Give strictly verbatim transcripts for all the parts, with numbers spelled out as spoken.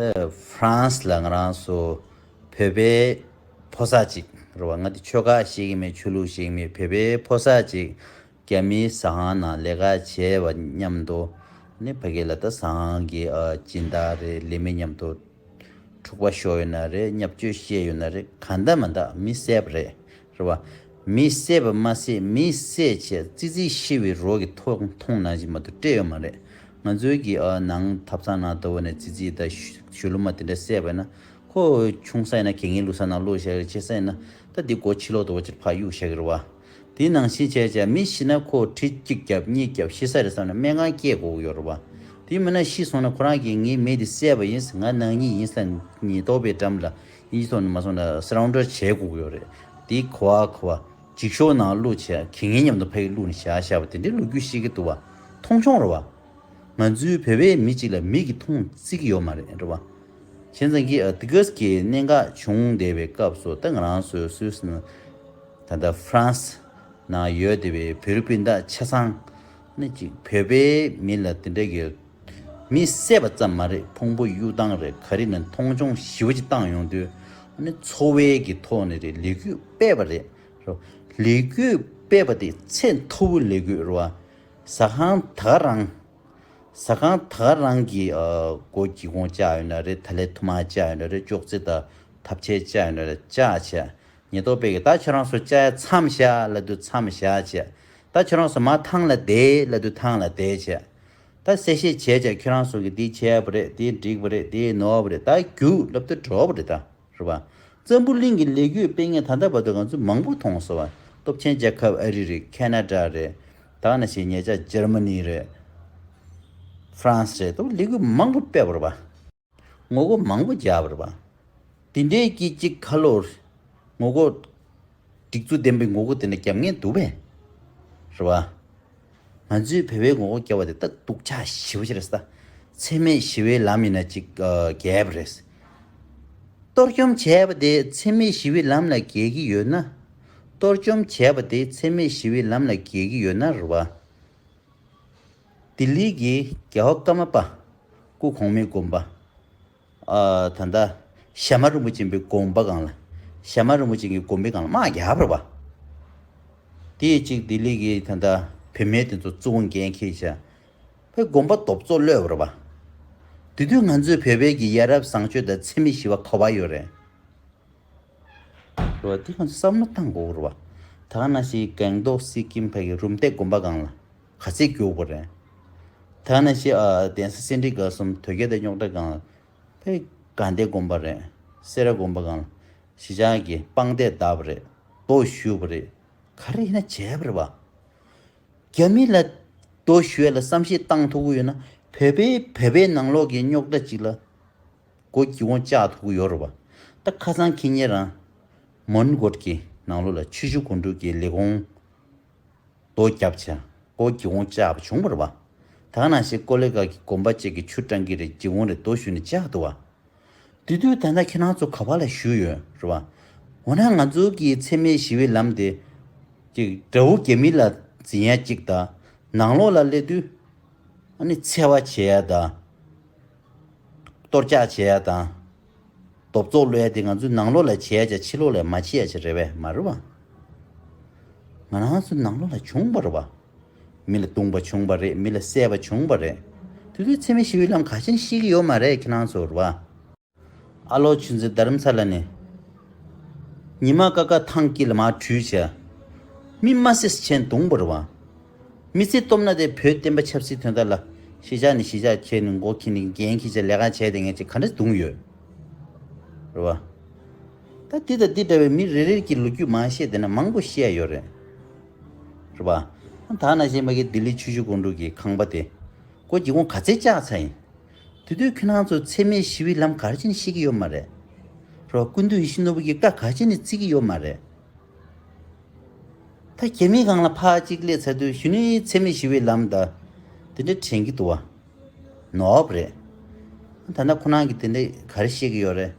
ཧྥ་རན་སི་ལ་ང་རང་ཚོ་བོད་པའི་ཕོ་གསར་ཅིག་རེད་བ། ང་དེ་ཆོལ་ཁ་ཤེས་ཀྱི་མེད། ཆོས་ལུགས་ཤེས་ཀྱི་མེད། བོད་པའི་ཕོ་གསར་ཅིག་རྒྱ་མིའི་ཟ་ཁང་ནང་ལས་ཀ་བྱས་པ་མཉམ་དུ་ནི་ཕ་གི་ལ་ད་ཟ་ཁང་གི་ཨ་སྦྱིན་བདག་རེད། ལས་མི་མཉམ་དུ་འཁྲུག་པ་ཤོར་ཡོད་ན་རེད། བརྙས་བཅོས་བཤད་ཡོད་ན་རེད། གང་འདྲ་མི་འདྲ་མི་བསད་པ་རེད། རེད་བ། མི་བསད་པ་མ་ཟད་མི་བསད་བྱས་ཙི་ཙི་ཤི་བའི་རོ་གི་མཐོང་མཐོང་ནང་བཞིན་མ་གཏོགས་སྤྲད་ཡོད་མ་རེད། ང་ཚོའི་གི་ཨ་ནང་ཐབ་ཚང་ནང་ལྟ་བུ་ནས་ཙི་ཙི་དང་གཞོན་ལུ་མ་དེ་འདྲ་བསད་པ་ན། ཁོ་ཆུང་ས་ཡིན་ན་གད་སྙིགས་བླུགས་ས་ནང་བླུགས་བཞག་རེད། ཆེ་ས་ཡིན་ན་ད་འདི་སྒོ་ཕྱི་ལོགས་ལྟ་བུ་ཅིག་ཕར་གཡུགས་བཞག་གི་རེད་བ། དེའི་ནང་བཞིན་བྱས་བྱས་མི་ཤི་ན་ཁོ་གྲི་གཅིག་བརྒྱབ་གཉིས་བརྒྱབ་ཤི་ས་རེད་བསམ་ན་སྨན་ཁང་སྐྱེལ་དགོས་ཀྱི་ཡོད་རེད་བ། དེ་མིན་ན་ཤི་སོང་ན་ཁོ་རང་གིས་ངས་མི་དེ་བསད་པ་ཡིན། ང་ནག་ཉེས་ཡིན་ཟེར་ཉེན་རྟོག་པའི་འགྲམ་ལ་ཡིན་སོང་ན་མ་སོང་ན་སར་རའུན་ཌར་བྱེད་དགོས་ཀྱི་ཡོད་རེད། དེའི་གོ་བ་གོ་བ་འགྱིག་ཤོག་ནང་བླུགས་བྱས་གད་སྙིགས་མཉམ་དུ་ཕ་གི་བླུགས་ནས་བཞག་བཞག་པ་དེ་འདྲའི་ལོ་རྒྱུས་ཤིག་གི་འདུག་བ། མཐོང་ཆུང་རེད་བ། ང་ཚོའི་བོད་པའི་མི་གཅིག་ལ་མི་གིས་མཐོང་བརྩི་གི་ཡོད་མ་རེད། རེད་བ། བྱས་ཙང་གི་ཨ་དེ་ག་གི་གནད་འགག་བྱུང་བསྡད་པའི་སྐབས་སུ་ད་ང་རང་ཚོའི་སུད་སི་ནང་ད་ལྟ་ཧྥ་རན་སི་ནང་ཡོད་བསྡད་པའི་བོད་རིགས་སྤུན་ཟླ་ཆ་ཚང་ནི་གཅིག་བོད་པའི་མི་ལ་དེ་འདྲ་གི་མི་བསད་པ་ཙམ་མ་རེད། ཕུང་པོ་གཡུག་སྟངས་རེད། ག་རེ་ནས་མཐོང་ཆུང་ཞེ་པོ་ཅིག་བཏང་ཡོང་དུས་ཨ་ནི་འཚོ་བའི་གི་ཐོག་ནས་རེད། ལས་འགུལ་སྤེལ་བ་རེད། རོ། ལས་འགུལ་སྤེལ་བ་དེ་ཚད་མཐོ་བོའི་ལས་འགུལ་རེད་བ། ཟ་ཁང་ད་ག་རང་། ཟ་ཁང་ད་ག་རང་གི་ཨ་སྒོ་སྒེའུ་ཁུང་བཅག་ཡོད་ན་རེད། ད་ལས་ཐུར་མ་བཅག་ཡོད་ན་རེད། ཅོག་ཙེ་དང་ཐབ་ཆས་བཅག་ཡོད་ན་རེད། བཅག་བྱས་ཉེན་རྟོག་པས་གི་ད་ཁྱོད་རང་ཚོ་བཅག་ཡ་མཚམས་བཞག་ལབ་དུས་མཚམས་བཞག་བྱས། ད་ཁྱོད་རང་ཚོ་མར་ཐང་ལ་བསྡད་ལབ་དུས་ཐང་ལ་བསྡད་བྱས། ད་གསལ་བཤད་བྱས་བྱས་ཁྱོད་རང་ཚོ་གི་འདི་བྱས་པ་རེད། འདི་འགྲིག་པ་རེད། འདི་ནོར་བ་རེད། ད་རྒྱུགས་ལབ་དུས་འགྲོ་བ་རེད་ད། རེད་བ། འཛམ་བུ་གླིང་གི་ལས་འགུལ་སྤེལ་མཁན་ད་ལྟ་བར་དུ་ང་ཚོ་མང་པོ་མཐོང་སོང་བ། སྟོབས་ཆེན་རྒྱལ་ཁབ་ཨ་རི་རེད། ཁེ་ན་ཌ་རེད། ད་ག་ནང་བཞིན་ཉེ་ཆར་འཇར་མ་ནི་རེད། ཧྥ་རན་སི་རེད། ད་ལས་འགུལ་མང་པོ་སྤེལ་བ་རེད་བ། ངོ་རྒོལ་མང་པོ་རྒྱག་པ་རེད་བ། དེ་འདྲའི་གི་གཅིག་ཁ་ལོར་ངོ་རྒོལ། སྒྲིག་འཛུགས་ལྡན་པའི་ངོ་རྒོལ་དེ་འདྲ་རྒྱབ་མཁན་འདུག་པས། རེད་བ། ང་ཚོས་བོད་པའི་ངོ་རྒོལ་རྒྱབ་པ་དེ་ད་སྡུག་ཅག་ཞེ་པོ་ཅིག་རེད་ས། འཚེ་མེད་ཞི་བའི་ལམ་ཡིན་ན་ཅིག་ཨ་རྒྱས་པ་རེད། གཏོར་བཅོམ་བྱས་པ་དེ་འཚེ་མེད་ཞི་བའི་ལམ་ལ་རྒྱས་ཀྱི་ཡོད་ན། གཏོར་བཅོམ་བྱས་པ་དེ་འཚེ་མེད་ཞི་བའི་ལམ་ལ་རྒྱས་ཀྱི་ཡོད་ན་རེད་བ། ལྡི་ལི་གི་རྒྱལ་བ་ཀརྨ་པ། སྐུ་གོང་མའི་དགོན་པ། ཨ་ད་ལྟ་ཞྭ་དམར་རིན་པོ་ཆེ་པའི་དགོན་པ་སྒང་ལ། ཞྭ་དམར་རིན་པོ་ཆེ་གི་དགོན་པའི་སྒང་ལ་དམག་རྒྱག་པ་རེད་བ། དེ་ཡི་གཅིག་ལྡི་ལི་གི་ད་ལྟ་བུད་མེད་དེ་ཚོ་བཙུན་དབང་འགན་འཁྱེར་བྱས། བོད་དགོན་པ་རྡོབ་ཙོག་གློད་པ་རེད་བ། དེ་དུས་ང་ཚོའི་བོད་པའི་གི་ཡ་རབས་བཟང་སྤྱོད་དང་འཚེ་མེད་ཞི་བ་ག་བ་ཡོད་རེད། རེད་བ། དེ་ང་ཚོ་བསམ་བློ་བཏང་དགོས་རེད་བ། ད་ག་ནང་བཞིན་སྒང་ཏོག་སི་ཀིམ་ཕ་གི་རུམ་བཏེག་དགོན་པ་སྒང་ལ་ག་ཚད་རྒྱུག་པ་རེད། ད་ག་ནང་བཞིན་ཨ་གདན་ས་སེ་འབྲས་དགའ་གསུམ་དོལ་རྒྱལ་དང་རྙོག་དྲ་སྒང་ལ་ཕ་གི་དགའ་ལྡན་དགོན་པ་རེད། སེ་ར་དགོན་པ་སྒང་ལ་གཞིས་ཆགས་ཀྱི་དཔང་རྟགས་བརྡབས་པ་རེད། རྡོ་གཞུས་པ་རེད། ག་རེ་ཡིན་ན་བྱས་པ་རེད་བ། རྒྱ་མི་ལ་རྡོ་གཞུ་ཡ་ལ་བསམ་ཤེས་བཏང་ཐུབ་ཀྱི་ཡོད་ན། བོད་པའི་བོད་པའི་ནང་ལོགས་ཀྱི་རྙོག་དྲ་ཅིག་ལ་སྒོ་སྒེའུ་ཁུང་བཅག་ཐུབ་ཀྱི་ཡོད་རེད་བ། ད་ཁ་སང་ཁེ་ཉེ་རང་མོན་གྷོ་གི་ནང་ལོགས་ལ་ཆུ་བཞི་སྒང་དྲུག་གི་ལས་ཁུངས་རྡོ་བརྒྱབ་བྱས་སྒོ་སྒེའུ་ཁུང་བཅག་པ་བྱུང་བ་རེད་བ། ད་ག་ནང་བཞིན་ཀོ་ལི་གྷལ་གྱི་དགོན་པ་གཅིག་གི་ཆུ་འགྲང་གི་རེད། སྒེའུ་ཁུང་རེད། རྡོ་གཞུས་ནས་བཅག་འདུག་བ། དེ་དུས་ད་ལྟ་ཁྱེད་རང་ཚོ་ག་པ་ལ་བཞུགས་ཡོད་རེད་བ། འོ་ན་ང་ཚོ་གི་འཚེ་མེད་ཞི་བའི་ལམ་དེ། ཅིག་དགྲ་བོ་རྒྱ་མི་ལ་འཛིང་ཡ་གཅིག་དང་། ནང་ལོགས་ལ་སླེབས་དུས། ཨ་ནི་འཚེ་བ་བྱེད་ཡ་དང་། གཏོར་རྒྱག་བྱེད་ཡ་དང་། རྡོབ་ཙོག་གློད་ཡ་དེ་ང་ཚོའི་ནང་ལོགས་ལ་བྱེད་ཡ་ཅིག་ཕྱི་ལོགས་ལ་མ་བྱེད་ཡ་ཅིག་རེད་པས་མ་རེད་བ། ང་རང་ཚོའི་ནང་ལོགས་ལ་བྱུང་བ་རེད་བ། མི་ལ་བརྡུངས་པ་བྱུང་བ་རེད། མི་ལ་བསད་པ་བྱུང་བ་རེད། དེ་དུས་འཚེ་མེད་ཞི་བའི་ལམ་ག་ཅི་ནས་ཤེས་ཀྱི་ཡོད་མ་རེད་ཁྱེད་རང་ཚོ་རེད་བ། ཨ་ལོ་ཆུ་འཛིན་རྡ་རམ་ས་ལ་ནས། ཉི་མ་ཀ་ཁ་ཐང་དཀྱིལ་ལ་མར་བྲུས་བྱས། མི་མ་བསད་བྱས་བརྡུངས་པ་རེད་བ། མི་ཚེ་སྟོབས་ན་དེ་བོད་བསྟན་པ་ཆབ་སྲིད་དོན་དག་ལ་གཞིས་ཆགས་ནས་གཞིས་ཆགས་ཁྱེར་ནས་མགོ་འཁྱེར་ནས་འགན་འཁྱེར་བྱས་ལས་ཀ་བྱས་དེ་ངས་ཅིག་ག་འདྲ་བརྡུངས་ཡོད། རེད་བ། ད་འདི་དང་འདི་འདྲ་བའི་མི་རེ་རེ་གི་ལོ་རྒྱུས་མ་བཤད་བསྡད་ན་མང་པོ་བཤད་ཡ་ཡོད་རེད། རེད་བ། ད་ནང་བཞིན་མ་གི་ལྡི་ལི་ཆུ་བཞི་སྒང་དྲུག་གི་ཁང་པ་དེ། སྒོ་སྒེའུ་ཁུང་ག་ཚད་བཅག་ཚར་ཡིན། དེ་དུས་ཁྱེད་རང་ཚོ་འཚེ་མེད་ཞི་བའི་ལམ་ག་རེ་བྱས་ནས་ཤེས་ཀྱི་ཡོད་མ་རེད། རོ། སྐུ་མདུན་ཡིད་བཞིན་ནོར་བུ་གི་བཀའ་ག་རེ་བྱས་ནས་བརྩི་གི་ཡོད་མ་རེད། ད་རྒྱ་མིའི་སྒང་ལ་ཕར་གཅིག་སླེབས་ཚར་དུས་གཞོན་ནུའི་འཚེ་མེད་ཞི་བའི་ལམ་ད་དེ་འདྲ་དྲན་གྱི་འདུག་བ། ནོར་བ་རེད། ད་ལྟ་ཁོ་རང་གིས་དེ་འདྲ་ག་རེ་བཤད་ཀྱི་ཡོད་རེད།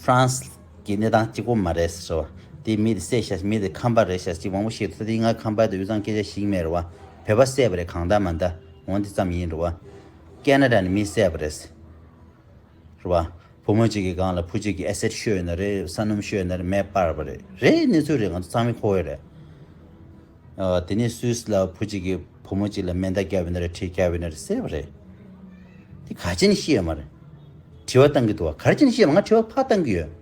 ཧྥ་རན་སི་གི་གནས་སྟངས་གཅིག་པོ་མ་རེད་ཟེར་བ། དེ་མི་དེ་བསད་ཤག་མི་དེ་ཁམས་པ་རེད་ཤག་ཅིག་མང་པོ་བཤད་འདུག་ད་དེ་ང་ཁམས་པ་དེ་དབུས་གཙང་སྐད་ཆ་ཤེས་ཀྱི་མེད་རེད་བ། བོད་པ་བསད་པ་རེད་གང་ལྟར་མ་ལྟར་འོ་འདི་ཙམ་ཡིན་རེད་བ། ཀེ་ན་ཌ་ནས་མི་བསད་པ་རེད། རེད་བ། བུ་མོ་གཅིག་གི་སྒང་ལ་བུ་གཅིག་གི་ཨེ་སེ་ཊི་ཤོར་ཡོད་ན་རེད། ས་སྣུམ་ཤོར་ཡོད་ན་རེད། མེ་སྤར་བ་རེད། རེད། གནས་ཚུལ་རེད། ང་ཚོ་ཚང་མས་གོ་ཡོད་རེད། ཨ། དེ་ནས་སུད་སི་ལ་བུ་གཅིག་གིས་བུ་མོ་གཅིག་ལ་མེ་མདའ་བརྒྱབ་ཡོད་ན་རེད། གྲི་བརྒྱབ་ཡོད་ན་རེད། བསད་པ་རེད། དེ་ག་ཅི་ནས་ཤེས་ཡོད་མ་རེད། དྲི་བ་བཏང་གི་འདུག་བ། ག་རེ་བྱས་ནས་ཤེས་ཡོད་མ། ང་དྲི་བ་ཕར་བཏང་གི་ཡོད།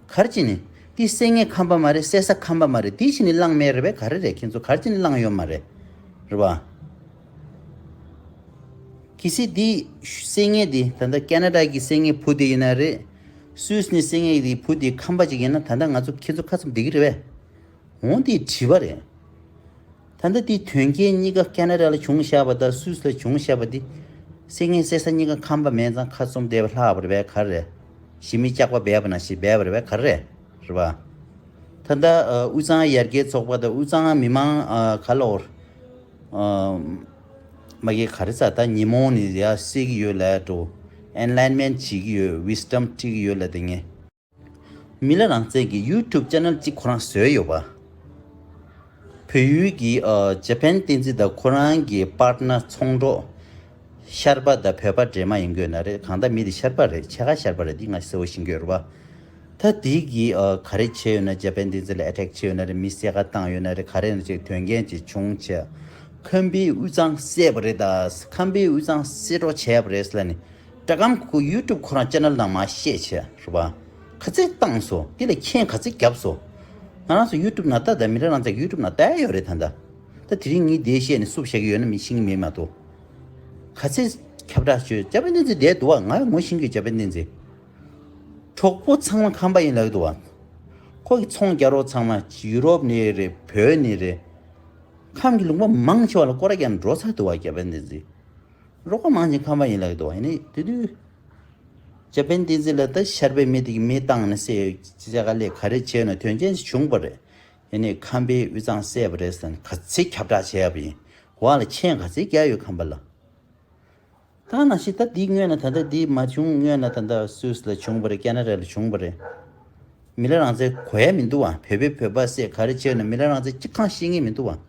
ག་རེ་བྱས་ནས། དེ་བསད་མཁན་ཁམས་པ་མ་རེད། བསད་ས་ཁམས་པ་མ་རེད། དེ་བྱས་ནས་བླངས་མེད་རེད་པས། ག་རེ་རེད། ཁྱེད་ཚོ་ག་རེ་བྱས་ནས་བླངས་ཡོད་མ་རེད། རེད་བ། གལ་སྲིད་དེ་བསད་མཁན་དེ་ད་ལྟ་ཀེ་ན་ཌ་གི་བསད་མཁན་བུ་དེ་ཡིན་ན་རེད། སུད་སི་ནས་བསད་མཁན་དེ་བུ་དེ་ཁམས་པ་ཅིག་ཡིན་ན། ད་ལྟ་ང་ཚོ་ཁྱེད་ཚོ་ཁ་ཚུམ་བསྡད་ཀྱི་རེད་པས། འོང་དེ་དྲི་བ་རེད། ད་ལྟ་དེ་དོན་རྐྱེན་གཉིས་ཀ་ཀེ་ན་ཌ་ལ་བྱུང་བཞག་པ་དང་སུད་སི་ལ་བྱུང་བཞག་པ་དེ། བསད་མཁན་བསད་ས་གཉིས་ཀ་ཁམས་པ་མེད་ཙང་ཁ་བཙུམ་བསྡད་པ་ལྷག་པ་རེད་པས། ག་རེ་རེད། ཞི་མི་སྐྱག་པ་སྦས་པ་ནང་བཞིན་སྦས་པ་རེད་པས། ག་རེ་རེད། རེད་པ། ད་ལྟ་ཨ་དབུས་གཙང་ཡར་རྒྱས་ཚོགས་པ་དང་དབུས་གཙང་མི་མང་ཨ་ག་ལ་འོར་ཨ་མ་གི་ག་རེ་ཟ། ད་ཉིན་མོ་ནས་ཡར་བསད་ཀྱི་ཡོད་ལབ་འགྲོ། ཨེན་ལའེན་མེན་ཊི་བྱེད་ཀྱི་ཡོད། ཝིས་ཌམ་སྤྲད་ཀྱི་ཡོད་ལབ། དེ་ངས། མི་ལ་རང་བཙན་གྱི་ཡུ་ཊུབ་ཅེ་ནལ་གཅིག་ཁོ་རང་བཟོས་ཡོད་པ། བོད་ཡུལ་གྱི་ཨ་ཇ་པན་བསྟན་འཛིན་དང་ཁོ་རང་གི་པར་ཊི་ནར་ཚོང་གྲོགས་ཤར་པ་དང་བོད་པ་འདྲེས་མ་ཡིན་དགོས་ན་རེད། གང་ལྟར་མི་དེ་ཤར་པ་རེད། ཕྱེད་ཀ་ཤར་པ་རེད། འདི་ང་གསལ་བོ་ཤེས་ཀྱི་ཡོད་རེད་པ། ད་དེ་གིས་ཨ་ག་རེ་བྱས་ཡོད་ན། ཇ་པན་བསྟན་འཛིན་ལ་ཨེ་ཊེག་བྱས་ཡོད་ན་རེད། མི་བསད་ག་བཏང་ཡོད་ན་རེད། ག་རེ་ཡིན་ན་ཅིག་དོན་རྐྱེན་ཅིག་བྱུང་བྱས། ཁམས་པའི་དབུས་གཙང་བསད་པ་རེད། ད་ཁམས་པའི་དབུས་གཙང་བསད་གྲོགས་བྱས་པ་རེད་ཟེར་ལབ་ནས། སྒྲ་སྒམ་ཁོ་ཡུ་ཊུབ་ཁོ་རང་ཅེ་ནལ་ནང་མར་བཤད་བྱས་རེད་པ། ག་ཚད་བཏང་སོང་། དེ་ལ་མཁྱེན་ག་ཚད་བརྒྱབ་སོང་། ང་རང་ཚོ་ཡུ་ཊུབ་ནང་ལྟ། ད་མི་རང་རང་ཚོ་ཡུ་ཊུབ་ནང་ལྟ་ཡ་ཡོད་རེད། ད་ད་ད་དེ་རིང་ངས་འདི་བཤད་ནས་སུ་བཤད་ཀྱི་ཡོད་ན་མི་ཤེས་ཀྱི་མེད་མ་གཏོགས། ག་ཚད་ཁྱབ་བསྒྲགས་བྱོས། ཇ་པན་བསྟན་འཛིན་བསྡད་འདུག་བ། ང་ངོ་ཤེས་ཀྱི་ཡོད། ཇ་པན་བསྟན་འཛིན། གྲོགས་པོ་ཚང་མ་ཁམས་པ་ཡིན་ལབ་འདུག་བ། ཁོ་གི་ཚོང་རྒྱག་རོགས་ཚང་མ་ཡུ་རོབ་ནས་རེད། བོད་ནས་རེད། ཁམས་ཀྱི་ལུང་པ་མང་ཆེ་བ་ལ་སྐོར་ར་རྒྱག་འགྲོ་ཚར་འདུག་བ། ཇ་པན་བསྟན་འཛིན། རོགས་པ་མང་ཆེ་ཁམས་པ་ཡིན་ལབ་འདུག་བ། ཡིན་ནའི་དེ་དུས་ཇ་པན་བསྟན་འཛིན་ལ་ད་ཤར་པའི་མི་དེ་གིས་མི་བཏང་ནས་བསད་ཡོད་ཅེས་ག་ལས་ག་རེ་བྱས་ན་དོན་རྐྱེན་ཞིག་བྱུང་བ་རེད། ཡིན་ནའི་ཁམས་པའི་དབུས་གཙང་བསད་པ་རེད་ཟེར་ནས་ག་ཚད་ཁྱབ་བསྒྲགས་བྱས་པ་ཡིན། འོག་ལ་མཁྱེན་ག་ཚད་རྒྱག་ཡོད་ཁམས་པ་ལ། ད་ནང་བཞིན་ད་འདི་སྔོན་ལ། ད་ལྟ་འདི་མ་བྱུང་སྔོན་ལ་ད་ལྟ་སུད་སི་ལ་བྱུང་བ་རེད། ཀེ་ན་ཌ་ལ་བྱུང་བ་རེད། མི་ལ་རང་བཙན་གོ་ཡ་མི་འདུག་བ། བོད་པས་བོད་པ་བསད། ག་རེ་བྱས་ན་མི་ལ་རང་བཙན་གཅིག་གང་ཤེས་ངེས་མི་འདུག་བ།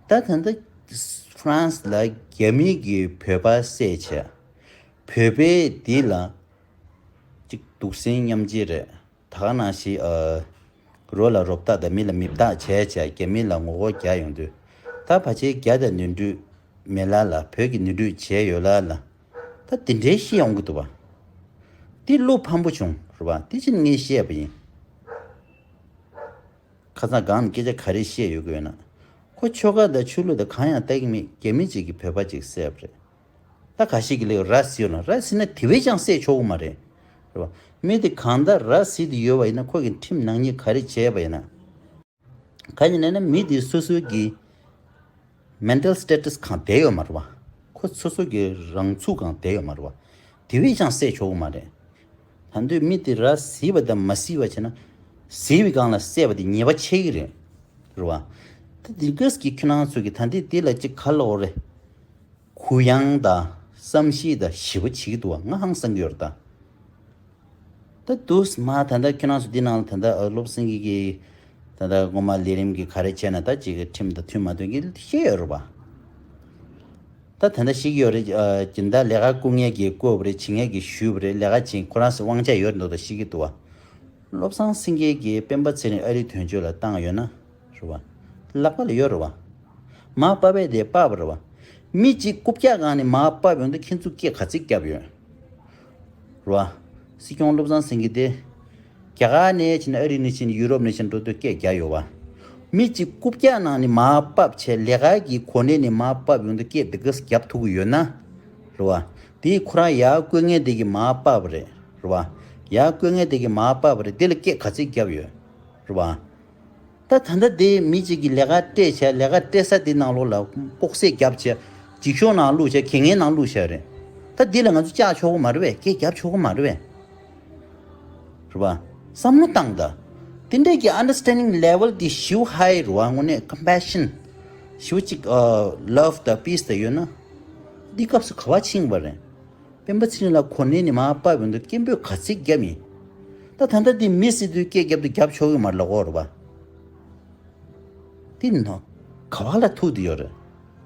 ད་ད་ལྟ་ཧྥ་རན་སི་ལ་རྒྱ་མི་གིས་བོད་པ་བསད་བྱས། བོད་པས་འདི་ལ་གཅིག་སྡུག་སྲན་མཉམ་བརྗེ་རེད། ད་ག་ནང་བཞིན་ཨ་རོ་ལ་རོ་བཏགས་དང་མི་ལ་མི་བཏགས་བྱས་བྱས། རྒྱ་མི་ལ་ངོ་རྒོལ་རྒྱག་ཡོང་དུས། ད་ཕལ་ཆེར་རྒྱ་དང་ནོར་འཁྲུལ་མེད་ལ་ལ། བོད་ཀྱི་ནོར་འཁྲུལ་བྱས་ཡོད་ལ་ལ། ད་དེ་འདྲའི་བཤད་ཡོང་གི་འདུག་བ། འདི་བློ་ཕམ་པོ་བྱུང་རེད་བ། དེ་ཕྱིན་ངས་བཤད་པ་ཡིན། ཁ་སང་སྒང་ནས་སྐད་ཆ་ག་རེ་བཤད་ཡོད་དགོས་ན། ཁོ་ཆོལ་ཁ་དང་ཆོས་ལུགས་དང་གང་ཡང་ལྟ་གི་མེད། རྒྱ་མི་གཅིག་གིས་བོད་པ་གཅིག་བསད་པ་རེད། ད་ཁ་ཤས་ཀྱིས་ལབ་ཡོད། ར་བཟི་ཡོད་ན། ར་བཟི་ན་དེ་བས་ཀྱང་བསད་ཆོག་གི་མ་རེད། རེད་བ། མི་དེ་གང་ལྟར་ར་བཟི་དེ་ཡོད་པ་ཡིན་ན། ཁོ་གི་ཁྲིམས་ནག་ཉེས་ག་རེ་བྱས་པ་ཡིན་ན། ག་ཡིན་ན་ན་མི་དེ་སོ་སོའི་གི་མེན་ཊལ་སི་ཊེ་ཊས་གང་བསྡད་ཡོད་མ་རེད་བ། ཁོ་སོ་སོ་གི་རང་ཚུགས་གང་བསྡད་ཡོད་མ་རེད་བ། དེ་བས་ཀྱང་བསད་ཆོག་གི་མ་རེད། ད་དུང་མི་དེ་ར་བཟི་བ་དང་མ་བཟི་བ་བྱས་ན། བཟི་བའི་སྒང་ལ་བསད་པ་དེ་ཉེས་པ་ཆེ་གི་རེད། རེད་བ། ད་དེ་གས་ཀྱི་ཁྱེད་རང་ཚོ་གི་ད་འདི་དེ་ལ་ཅིག་ག་ལབ་དགོས་རེད། གུ་ཡངས་དང་བསམ་ཤེས་དང་ཞིབ་པོ་བྱེད་ཀྱི་འདུག་བ། ང་ཧང་སང་གི་ཡོད་རེད་ད། ད་དུས་མ་ད་ལྟ་ཁྱེད་རང་ཚོ་འདི་ནང་ལ་ད་ལྟ་ཨ་བློ་བཟང་སེང་གེ་གིས་ད་ལྟ་སྔོན་མ་ལས་རིམ་གྱི་ག་རེ་བྱས་ན་ད་ཅིག་ཁྲིམས་དང་མཐུན་མ་མཐུན་གྱི་བཤད་ཡོད་རེད་བ། ད་ད་ལྟ་ཤེས་ཀྱི་ཡོད་རེད། ཨ་སྦྱིན་བདག་ལས་ཀ་བསྐུར་མཁན་གྱིས་བསྐུར་བ་རེད། བྱེད་མཁན་གྱིས་ཞུས་པ་རེད། ལས་ཀ་བྱེད་ཁོ་རང་ཚོ་དབང་ཆ་ཡོད་འདུག་ད་ཤེས་ཀྱི་འདུག་བ། བློ་བཟང་སེང་གེ་གིས་སྤེན་པ་ཚེ་རིང་ཨ་རིའི་དོན་གཅོད་ལ་བཏང་ཡོད་ན། རེད་བ། ལག་པ་ལ་ཡོད་རེད་བ། མར་ཕབ་པའི་དེ་ཕབ་པ་རེད་བ། མི་གཅིག་རྐུབ་བཀྱག་སྒང་ནས་མར་ཕབ་ཡོང་དུས་ཁྱེད་ཚོ་སྐད་ག་ཚོད་བརྒྱབ་ཡོད། རེད་བ། སྲིད་སྐྱོང་བློ་བཟང་སེང་གེ་དེ། རྒྱ་གར་ནས་ཕྱིན་ཨ་རི་ནས་ཕྱིན་ཡུ་རོབ་ནས་ཕྱིན་འགྲོ་དུས་སྐད་རྒྱག་ཡོད་བ། མི་གཅིག་རྐུབ་བཀྱག་ནང་ནས་མར་ཕབ་བྱས། ལས་ཀ་གི་གོ་གནས་ནས་མར་ཕབ་ཡོང་དུས་སྐད་འདི་ག་ཙམ་རྒྱབ་ཐུབ་ཀྱི་ཡོད་ན། རེད་བ། དེ་ཁོ་རང་ཡར་བསྐུར་མཁན་དེ་གིས་མར་ཕབ་པ་རེད། རེད་བ། ཡར་བསྐུར་མཁན་དེ་གིས་མར་ཕབ་པ་རེད། དེ་ལ་སྐད་ག་ཚོད་བརྒྱབ་ཡོད། རེད་བ། ད་ད་ལྟ་དེ་མི་གཅིག་གིས་ལས་ཀ་སྤྲད་བྱས། ལས་ཀ་སྤྲད་ས་དེ་ནང་ལོགས་ལ་ལྐོག་བསད་བརྒྱབ་བྱས། འགྱིག་ཤོག་ནང་བླུགས་བྱས། གད་སྙིགས་ནང་བླུགས་བྱས་རེད། ད་འདི་ལ་ང་ཚོ་བཅག་ཆོག་གི་མ་རེད་པས། སྐད་རྒྱབ་ཆོག་གི་མ་རེད་པས། རེད་པ། བསམ་བློ་བཏང་ད། དེ་འདྲས་ཀྱི་understanding level དེ་ཞེ་པོ་high རེད་པ། དངོས་གནས་compassion ཞེ་པོ་ཅིག་ཨ་love དང་peace དང་ཡོད་ན། འདི་སྐབས་སུ་ག་པར་ཕྱིན་པ་རེད། སྤེན་པ་ཚེ་རིང་ལགས་གོ་གནས་ནས་མར་ཕབ་ཡོང་དུས་སྐད་འབོད་ག་ཚོད་བརྒྱབ་ཡིན། ད་ད་ལྟ་འདི་མི་བསད་དུས་སྐད་རྒྱབ་དུས་རྒྱབ་ཆོག་གི་མ་རེད་ལབ་དགོས་རེད་པ། འདི་ནོ། ག་པ་ལ་ཐུག་བསྡད་ཡོད་རེད།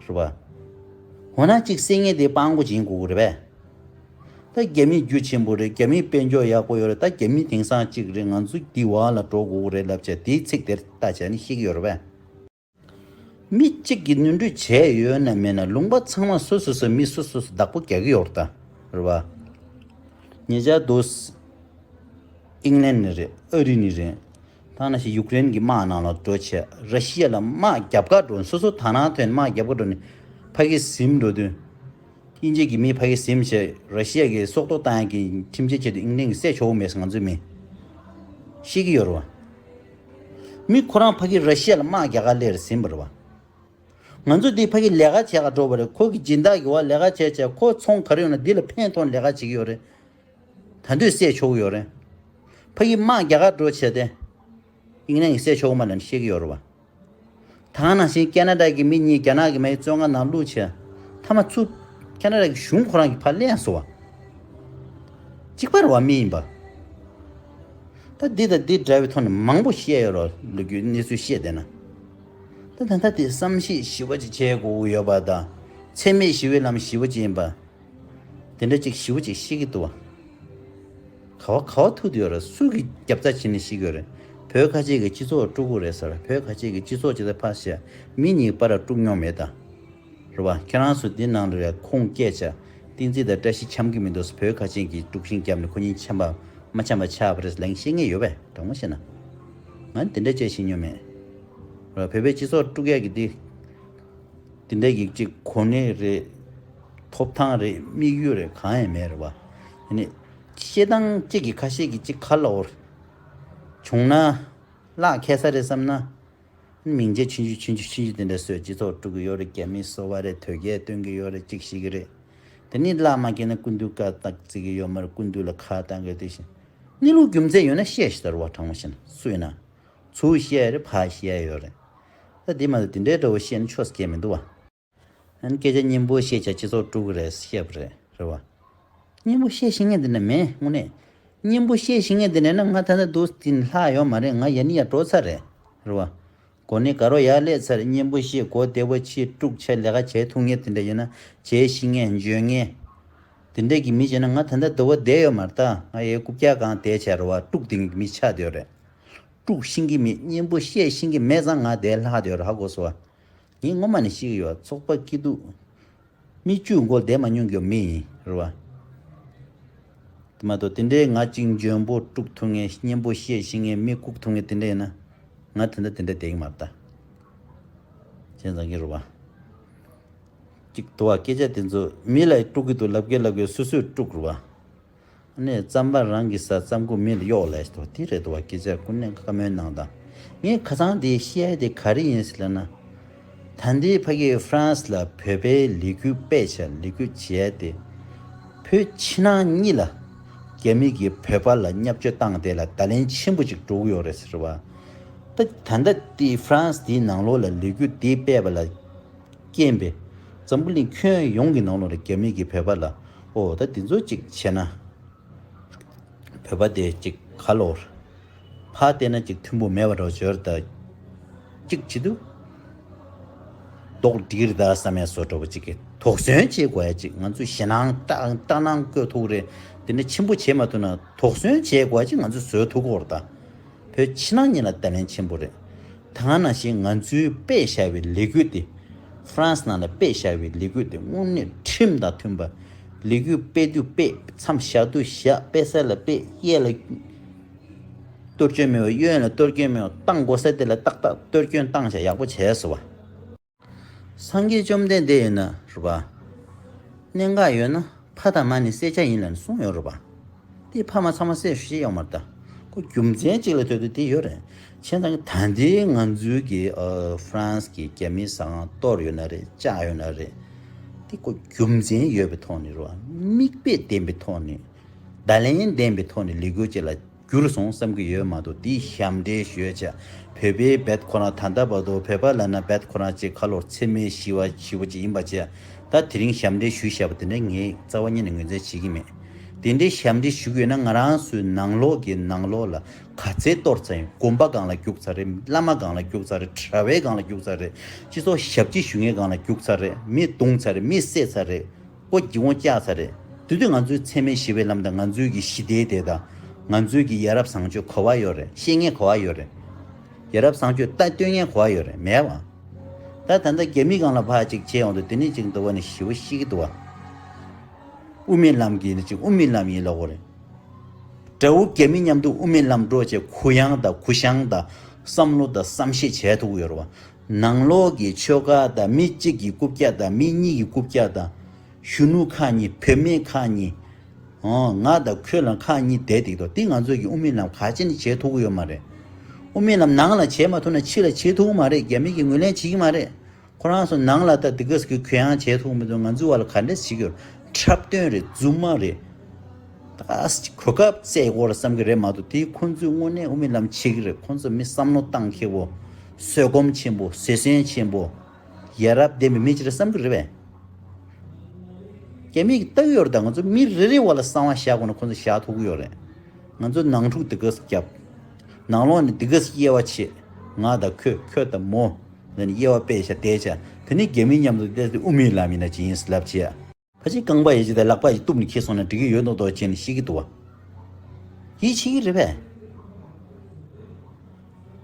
རེད་པ། འོ་ན་གཅིག་བསད་མཁན་དེ་སྤྲང་པོ་བྱེད་དགོས་ཀྱི་རེད་པས། ད་རྒྱ་མི་རྒྱུ་ཆེན་པོ་རེད། རྒྱ་མི་དཔལ་འབྱོར་ཡག་པོ་ཡོད་རེད། ད་རྒྱ་མི་དེང་སང་གཅིག་རེད། ང་ཚོ་འདི་བ་ལ་འགྲོ་དགོས་ཀྱི་རེད་ལབ་བྱས་དེའི་ཚིག་དེར་ལྟ་བྱས་ནས་བཤད་ཀྱི་ཡོད་རེད་པས། མི་གཅིག་གིས་ནོར་འཁྲུལ་བྱས་ཡོད་ན་མེད་ན་ལུང་པ་ཚང་མ་སོ་སོ་སོ་མི་སོ་སོ་སོ་བདག་པོ་རྒྱག་གི་ཡོད་རེད་ད། རེད་པ། ཉེ་ཆར་དུ་ཨིང་ལན་ནས་རེད། ཨ་རི་ནས་རེད། ཐང་ན་ཞིག་ཡུཀ་རེན་གྱི་དམག་ནང་ལ་འགྲོ་བྱས་ར་ཤི་ཡ་ལ་དམག་རྒྱབ་ཁ་འགྲོ་ནས་སོ་སོ་དག་སྣང་ཐོན་ནས་དམག་རྒྱབ་ཁ་འགྲོ་ནས་ཕ་གི་ཟིན་འགྲོ་དུས། དབྱིན་ཇི་གི་མི་ཕ་གི་ཟིན་བྱས་ར་ཤི་ཡ་གི་སྲོག་ཐོག་བཏང་ཡག་གི་ཁྲིམས་ཆད་བྱས་དུས་ཨིང་ལན་གྱི་བསད་ཆོག་གི་མེད་ཟེར་ང་ཚོའི་མི་ཤེས་ཀྱི་ཡོད་རེད་པ། མི་ཁོ་རང་ཕ་གི་ར་ཤི་ཡ་ལ་དམག་རྒྱག་ག་སླེབས་རེད་ཟིན་པ་རེད་པ། ང་ཚོ་འདི་ཕ་གི་ལས་ཀ་བྱེད་ག་འགྲོ་བ་རེད། ཁོ་གི་སྦྱིན་བདག་གི་བ་ལས་ཀ་བྱས་བྱས་ཁོ་ཚོང་ག་རེ་ཡོང་ན་འདི་ལ་ཕན་ཐོགས་ལས་ཀ་བྱེད་ཀྱི་ཡོད་རེད། ད་དུང་བསད་ཆོག་གི་ཡོད་རེད། ཕ་གི་དམག་རྒྱག་ག་འགྲོ་བྱས་ཏེ། ཨིང་ལན་གྱི་བསད་ཆོག་གི་མ་ལབ་ནས་བཤད་ཀྱི་ཡོད་རེད་པ། ད་ནང་བཞིན་ཁེ་ན་ཌ་གི་མི་གཉིས་རྒྱ་ནག་གི་མའི་བཙོན་ཁང་ནང་བླུགས་བྱས། མཐའ་མ་ཚུར་ཁེ་ན་ཌ་གི་གཞུང་ཁོ་རང་གིས་ཕར་ལེན་སོང་བ། གཅིག་པ་རེད་པ་མི་ཡིན་པ། ད་འདི་དང་འདི་འདྲ་བའི་ཐོག་ནས་མང་པོ་བཤད་ཡོད་རེད། ལོ་རྒྱུས་གནས་ཚུལ་བཤད་བསྡད་ན། ད་ད་ལྟ་དེ་བསམ་གཞིག་ཞིབ་པ་ཅིག་བྱེད་དགོས་ཀྱི་ཡོད་པ་དང་། འཚེ་མེད་ཞི་བའི་ལམ་ཞི་བ་ཅིག་ཡིན་པ། དེ་འདྲ་ཅིག་ཞིབ་པ་ཅིག་ཤེས་ཀྱི་འདུག་བ། ག་བ་ག་བ་ཐུག་བསྡད་ཡོད་རེད། སུ་གིས་རྒྱབ་རྩ་བྱས་ནས་ཤེས་ཀྱི་ཡོད་རེད། བོད་ཁ་ཆེ་གི་སྤྱི་ཚོགས་དཀྲུག་གི་རེད་ཟེར། བོད་ཁ་ཆེ་གི་སྤྱི་ཚོགས་ཅིག་ད་ཕར་བཤད། མི་གཉིས་བར་ལ་དཀྲུག་མྱོང་མེད་ད། རེད་པ། ཁྱེད་རང་ཚོ་འདི་ནང་ལ་ཡ་ཁུངས་སྐྱེལ་བྱ། བསྟན་འཛིན་དང་བཀྲ་ཤིས་འཆམ་གྱི་མི་འདུག་བོད་ཁ་ཆེ་གི་དཀྲུག་ཤིང་བརྒྱབ་ནས་ཁོ་གཉིས་འཆམ་པ་མ་འཆམ་པ་ཆགས་པ་རེད་ལབ་བཤད་མཁན་ཡོད་པས། དྲང་མོ་བཤད་ན། ང་ནི་དེ་འདྲ་བྱས་ཤེས་མྱོང་མེད། རེད་པ། བོད་པའི་སྤྱི་ཚོགས་དཀྲུག་ཡག་གི་འདི། དེ་འདྲ་ཡིག་གཅིག་གོ་གནས་རེད། ཐོབ་ཐང་རེད། དམིགས་ཡུལ་རེད། གང་ཡང་མེད་རེད་པ། ཡིན་ནའི། བཤད་སྟངས་གཅིག་གིས་ཁ་ཤས་ཀྱིས་གཅིག་ཁ་ལོག་བྱུང་ན། ལག་ཁེལ་ས་རེད་བསམ་ན། མིང་ཆེ་ཆུང་ཆུང་ཆུང་ཆུང་ཆུང་ཆུང་དེ་འདྲ་བཟོས་སྤྱི་ཚོགས་དཀྲུག་གི་ཡོད་རེད། རྒྱ་མི་སོ་པ་རེད། དོལ་རྒྱལ་སྟོན་གྱི་ཡོད་རེད། གཅིག་བཤད་ཀྱི་རེད། དེ་ནི་ལག་མ་ཁེལ་ན་སྐུ་མདུན་བཀའ་བཏགས་བརྩི་གི་ཡོད་མ་རེད། སྐུ་མདུན་ལ་ཁ་བཏང་གི་དེ་བཞིན། གནས་ལུགས་རྒྱུ་མཚན་ཡོད་ན་བཤད་ཤི་ད་རུ་བ་དྲང་མོ་བཤད་ན་སུ་ཡིན་ན། ཚུར་བཤད་རེད། ཕར་བཤད་ཡོད་རེད། ད་འདི་མ་གཏོགས་དེ་འདྲའི་འདྲ་བོ་བཤད་ན་ཆོས་སྐད་མི་འདུག་བ། ཨ་ནི་སྐད་ཆ་སྙན་པོ་བཤད་བྱ་སྤྱི་ཚོགས་དཀྲུག་གི་རེད་བཤད་པ་རེད། རེད་བ། སྙན་པོ་བཤད་ཤེས་མཁན་དེ་འདྲ་མེད་དངོས་གནས། སྙན་པོ་བཤད་ཤེས་མཁན་དེ་འདྲ་ན་ང་ད་ལྟ་འདུག་དེ་ལྷག་ཡོད་མ་རེད། ང་ཡ་ནི་ཡ་འགྲོ་ཚར་རེད། རེད་བ། གོ་གནས་དགའ་རོགས་ཡར་སླེབས་ཚར། སྙན་པོ་བཤད་གོ་བདེ་པོ་ཕྱིས་དཀྲུག་བྱས་ལས་ཀ་བྱེད་ཐུབ་མཁན་དེ་འདྲ་ཡིན་ན་བྱེད་ཤེས་མཁན་འཇོན་མཁན། དེ་འདྲ་གི་མི་བྱས་ན་ང་ད་ལྟ་འདི་བ་བསྡད་ཡོད་མ་རེད་ད། ང་ཡའི་རྐུབ་བཀྱག་སྒང་བསྡད་བྱས་རེད་བ། དཀྲུག་དེ་གི་མི་ཆགས་བསྡད་ཡོད་རེད། དཀྲུག་ཤེས་ཀྱི་མེད། སྙན་པོ་བཤད་ཤེས་ཀྱི་མེད་ཙང་ང་དེ་ལྷག་བསྡད་ཡོད་རེད། ཧ་གོ་སོང་བ། ངས་སྔོན་མ་ནས་ཤེས་ཀྱི་ཡོད། ཚོགས་པ་སྐྱིད་སྡུག་མི་བཅུ་མགོ་བསྡད་མ་མྱོང་གི་མི་ཡིན་རེད་བ། དེ་མ་གཏོགས་དེ་འདྲའི་ང་གཅིག་འཇོན་པོ་དཀྲུག་ཐུབ་མཁན། སྙན་པོ་བཤད་ཤེས་མཁན། མི་བཀུག་ཐུབ་མཁན་དེ་འདྲ་ཡིན་ན། ང་དེ་འདྲ་དེ་འདྲ་བསྡད་ཀྱི་མ་རེད་ད། བྱས་ཙང་གི་རེད་བ། གཅིག་འདུག་བ། སྐད་ཆ་དེ་ཚོ་མི་ལ་དཀྲུག་གི་འདུག་ལབ་གི་ལབ་གི་སོ་སོས་དཀྲུག་རེད་བ། ཨ་ནི་རྩམ་པ་རང་གི་ཟ། རྩམ་ཁུག་མི་ལ་གཡོག་ལས་ཤིག་དོ། དེ་རེད་འདུག་བ། སྐད་ཆ་ཀུན་ནས་བཀའ་མོལ་གནང་དང་། ངས་ཁ་སང་དེ་བཤད་དེ་ག་རེ་ཡིན་ཟེར་ལབ་ན། ད་ལྟའི་ཕ་གི་ཧྥ་རན་སི་ལ་བོད་པའི་ལས་འགུལ་སྤེལ་བྱས་ལས་འགུལ་བྱས་ཏེ། བོད་ཕྱི་ནང་གཉིས་ལ་རྒྱ་མི་གིས་བོད་པ་ལ་བརྙས་བཅོས་བཏང་དེ་ལ་བརྡ་ལན་ཆེན་པོ་ཅིག་འགྲོ་གི་ཡོད་རེད་ཟེར་བ། ད་ད་ལྟ་དེ་ཧྥ་རན་སི་དེའི་ནང་ལོགས་ལ་ལས་འགུལ་དེ་སྤེལ་བ་ལ། རྐྱེན་པས། འཛམ་བུ་གླིང་ཁྱོན་ཡོངས་ཀྱི་ནང་ལོགས་ལ་རྒྱ་མི་གིས་བོད་པ་ལ། ཨོ་ད་དེ་ཚོ་ཅིག་བྱས་ན། བོད་པ་དེ་ཅིག་ག་ལོར། ཕར་བལྟས་ན་ཅིག་མཐུན་པོ་མེད་པ་འདྲ་བོ་ཅིག་ཡོད་རེད་ད། གཅིག་བྱེད་དུས། མདོག་འགྲིག་རེད་ད་བསམ་ཡ་བཟོ་འདྲ་བོ་ཅིག་གི་དོགས་ཟོན་བྱེད་དགོས་ཡ་ཅིག་ང་ཚོས་ཞེད་སྣང་སྐྲག་སྐྲག་སྣང་བསྐྱེད་ཐུབ་རེད། དེ་འདྲ་ཆེན་པོ་བྱེད་མ་ཐུབ་ན་དོགས་ཟོན་བྱེད་དགོས་ཡ་ཅིག་ང་ཚོས་བཟོ་ཐུབ་ཀྱི་ཡོད་རེད་ད། བོད་ཕྱི་ནང་གཉིས་ལ་བརྡ་ལན་ཆེན་པོ་རེད། ད་ག་ནང་བཞིན་ང་ཚོའི་སྤེལ་བཞག་པའི་ལས་འགུལ་དེ། ཧྥ་རན་སི་ནང་ལ་སྤེལ་བཞག་པའི་ལས་འགུལ་དེ་དངོས་གནས་ཁྲིམས་དང་མཐུན་པ། ལས་འགུལ་སྤེལ་དུས་སྤེལ། མཚམས་བཞག་དུས་བཞག་དཔེ་གསར་ལ་དཔེ། གཡས་ལ་གཏོར་སྐྱོན་མེད་པ། གཡོན་ལ་གཏོར་སྐྱོན་མེད་པ། བཏང་དགོས་ས་དེ་ལ་ཏག་ཏག་གཏོར་སྐྱོན་བཏང་བྱས་ཡག་པོ་བྱས་སོང་བ། སངས་རྒྱས་བཅོམ་ལྡན་འདས་ཡིན་ན་རེད་པ། གནད་འགག་ཡོད་ན་ཕ་དང་མ་ནི་བསད་བྱ་ཡིན་ལབ་ནས་གསུངས་ཡོད་རེད་པ། དེ་ཕ་མ་ཚང་མ་བསད་ཤེས་ཡོད་མ་རེད་ད། ཁོ་རྒྱུ་མཚན་གཅིག་ལ་ལྟོས་ཏེ་དེ་ཡོད་རེད། བྱས་ཙང་ད་ལྟའི་ང་ཚོའི་གི་ཨ་ཧྥ་རན་སི་གི་རྒྱ་མིའི་ཟ་ཁང་གཏོར་ཡོད་ན་རེད། བཅག་ཡོད་ན་རེད། དེ་ཁོ་རྒྱུ་མཚན་ཡོད་པའི་ཐོག་ནས་རེད་པ། མིག་དཔེ་ལྡན་པའི་ཐོག་ནས། བརྡ་ལན་ལྡན་པའི་ཐོག་ནས་ལས་འགུལ་ཅིག་ལ་འགྱུར་སོང་བསམ་གྱི་ཡོད་མ་གཏོགས། དེའི་ཞབས་འདྲེན་ཞུས་བྱས། བོད་པའི་རྦད་ཁོ་རང་ད་ལྟ་བར་དུ་བོད་པ་ལབ་ན་རྦད་ཁོ་རང་ཅིག་ཁ་ལོར་འཚེ་མེད་ཞི་བ་ཞི་བ་ཅིག་ཡིན་པ་བྱས། ད་དེ་རིང་ཞབས་འདྲེན་ཞུས་བཞག་པ་དེ་འདྲ་ངས་རྩ་བ་ཉིད་ནས་ངོས་འཛིན་བྱེད་ཀྱི་མེད། དེ་འདྲའི་ཞབས་འདྲེན་ཞུ་གི་ཡོད་ན། ང་རང་ཚོའི་ནང་ལོགས་ཀྱི་ནང་ལོགས་ལ་ག་ཚད་གཏོར་ཚར་ཡིན། དགོན་པ་སྒང་ལ་རྒྱུག་ཚར་རེད། བླ་མ་སྒང་ལ་རྒྱུག་ཚར་རེད། གྲྭ་བའི་སྒང་ལ་རྒྱུག་ཚར་རེད། སྤྱི་ཚོགས་ཞབས་ཕྱི་ཞུ་མཁན་སྒང་ལ་རྒྱུག་ཚར་རེད། མི་བརྡུངས་ཚར་རེད། མི་བསད་ཚར་རེད། སྒོ་སྒྱིད་འོང་བཅག་ཚར་རེད། དེ་དུས་ང་ཚོའི་འཚེ་མེད་ཞི་བའི་ལམ་དང་། ང་ཚོའི་གི་ཞི་བདེའི་སྡེ་དང་། ང་ཚོའི་གི་ཡ་རབས་བཟང་སྤྱོད་ག་བ་ཡོད་རེད། བཤད་མཁན་ག་བ་ཡོད་རེད། ཡ་རབས་བཟང་སྤྱོད་ལྟ་སྟོན་མཁན་ག་བ་ཡོད་རེད། མེད་པ། ད་ད་ལྟ་རྒྱ་མི་སྒང་ལ་ཕར་ཅིག་བྱས་ཡོང་དུས། དེ་ནས་ཅིག་འདུག་བ་ནི་ཞི་བོ་ཤི་གི་འདུག་བ། དབུ་མའི་ལམ་གྱི་ནི་ཅིག་དབུ་མའི་ལམ་ཡིན་ལབ་དགོས་རེད། དགྲ་བོ་རྒྱ་མི་མཉམ་དུ་དབུ་མའི་ལམ་འགྲོ་བྱས། གུ་ཡངས་དང་གུ་བཤངས་དང་བསམ་བློ་དང་བསམ་ཤེས་བྱས་ཐུབ་ཀྱི་ཡོད་རེད་བ། ནང་ལོགས་ཀྱི་ཆོལ་ཁ་དང་མི་གཅིག་གི་རྐུབ་བཀྱག་དང་མི་གཉིས་ཀྱི་རྐུབ་བཀྱག་དང་། གཞོན་ནུ་ཁག་གཉིས། བུད་མེད་ཁག་གཉིས། ཨོ། ང་དང་ཁྱོད་ལ་ཁག་གཉིས་བསྡད་འདུག་དོ། དེ་ང་ཚོས་ཀྱི་དབུ་མའི་ལམ་ག་ཅི་ནས་བྱེད་ཐུབ་ཀྱི་ཡོད་མ་རེད། དབུ་མའི་ལམ་ནང་ལ་བྱེད་མ་ཐུབ་ན་ཕྱི་ལ་བྱེད་ཐུབ་ཀྱི་མ་རེད། རྒྱ་མི་གིས་ངོས་ལེན་བྱེད་ཀྱི་མ་རེད། ཁོ་རང་ཚོ་ནང་ལ་ད་འདི་ག་ཟེར་གྱི་གུ་ཡངས་བྱེད་ཐུབ་མི་འདུག་ང་ཚོའི་བར་ལ་ག་འདྲས་བྱེད་ཀྱི་ཡོད། འཁྲབ་སྟོན་རེད། རྫུན་མ་རེད། ད་གོ་སྐབས་བཙལ་དགོས་རེད་བསམ་གྱི་རེད་མ་གཏོགས། དེ་ཁོ་ཚོས་དངོས་གནས་དབུ་མའི་ལམ་བྱེད་ཀྱི་རེད། ཁོ་ཚོ་མི་བསམ་བློ་གཏོང་མཁས་པོ། བཟོད་སྒོམ་ཆེན་པོ། བཟོད་བསྲན་ཆེན་པོ། ཡ་རབས་ལྡན་པའི་མི་ཅིག་རེད་བསམ་གྱི་རེད་པས། རྒྱ་མི་གིས་ལྟ་གི་ཡོད་རེད་ད། ང་ཚོ་མི་རེ་རེའི་བར་ལ་གསང་བ་བཞག་དགོས་ན་ཁོ་ཚོ་བཞག་ཐུབ་ཀྱི་ཡོད་རེད། ང་ཚོ་ནང་འཁྲུག་འདི་ག་ཙམ་བརྒྱབ། ནང་ལོགས་ནས་འདི་ག་ཙམ་དབྱེ་བ་ཕྱེ། ང་དང་ཁྱོད། ཁྱོད་དང་མོ། ལབ་ནས་དབྱེ་བ་དཔེ་བཞག་བསྡད་བྱས། དེ་ནས་རྒྱ་མི་མཉམ་དུ་བསྡད་དེ་དབུ་མའི་ལམ་ཡིན་ན་ཅི་ཡིན་ལབ་བྱས། ཕལ་ཆེར་རྐང་པ་ཡི་གཅིག་དང་ལག་པ་ཡི་གཏུབ་ནས་འཁྱེར་སོང་ན་འགྲིག་གི་ཡོད་མདོག་མདོག་བྱས་ནས་བཤད་ཀྱི་འདུག་བ། ཡིད་ཆེས་ཀྱི་རེད་པས།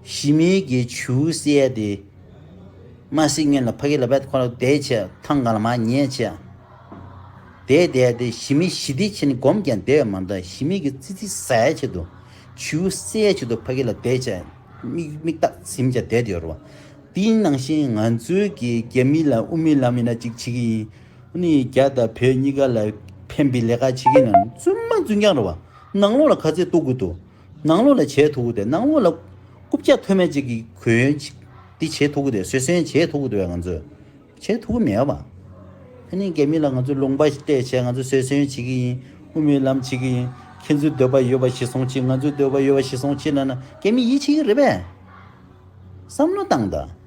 ཞི་མིའི་གི་ཇུས་གསལ་དེ། མ་གསིག་སྔོན་ལ་ཕ་གི་ལ་བས་ཁོ་རང་བསྡད་བྱས། ཐང་ག་ལ་མར་ཉལ་བྱས། བསྡད་བསྡད་དེ་ཞི་མི་ཞི་བདེ་བྱས་ནས་སྒོམ་ཀྱང་བསྡད་ཡོད་མ་རེད། ཞི་མི་གི་ཙི་ཙི་ཟ་ཡ་ཆེད་དུ། ཇུས་གསལ་ཆེད་དུ་ཕ་གི་ལ་བསྡད་བྱས། མིག་མིག་ཏག་ཟིམ་བྱས་བསྡད་ཡོད་རེད་བ། དེའི་ནང་བཞིན་ང་ཚོའི་གི་རྒྱ་མི་ལ་དབུ་མའི་ལམ་ཡིན་ན་གཅིག་བྱེད་ཀྱི་ཡིན། ཨ་ནི་རྒྱ་དང་བོད་གཉིས་ཀ་ལ་ཕན་པའི་ལས་ཀ་བྱེད་ཀྱི་ཡིན་ན་རྫུན་མ་རྫུན་རྐྱང་རེད་བ། ནང་ལོགས་ལ་ག་ཚད་གཏོར་དགོས་འདུག་ནང་ལོགས་ལ་བྱེད་ཐུབ་ཀྱི་འདུག་ནང་ལོགས་ལ་རྐུབ་བཀྱག་མཐོ་དམན་ཅིག་གི་གུ་ཡངས་ཅིག་འདི་བྱེད་ཐུབ་ཀྱི་འདུག་བཟོད་བསྲན་བྱེད་ཐུབ་ཀྱི་འདུག་བས། ང་ཚོས་བྱེད་ཐུབ་ཀྱི་མེད་པ། ཨ་ནི་རྒྱ་མི་ལ་ང་ཚོས་ལུང་པ་སྤྲད་བྱས། ང་ཚོས་བཟོད་བསྲན་བྱེད་ཀྱི་ཡིན། དབུ་མའི་ལམ་བྱེད་ཀྱི་ཡིན། ཁྱེད་ཚོའི་འདོད་པ་ཡོད་པ་གཞིར་བཟུང་བྱེད། ང་ཚོའི་འདོད་པ་ཡོད་པ་གཞིར་བཟུང་བྱེད་ལབ་ན་རྒྱ་མི་ཡིད་ཆེས་ཀྱི་རེད་པས། བསམ་བློ་བཏང་དང་།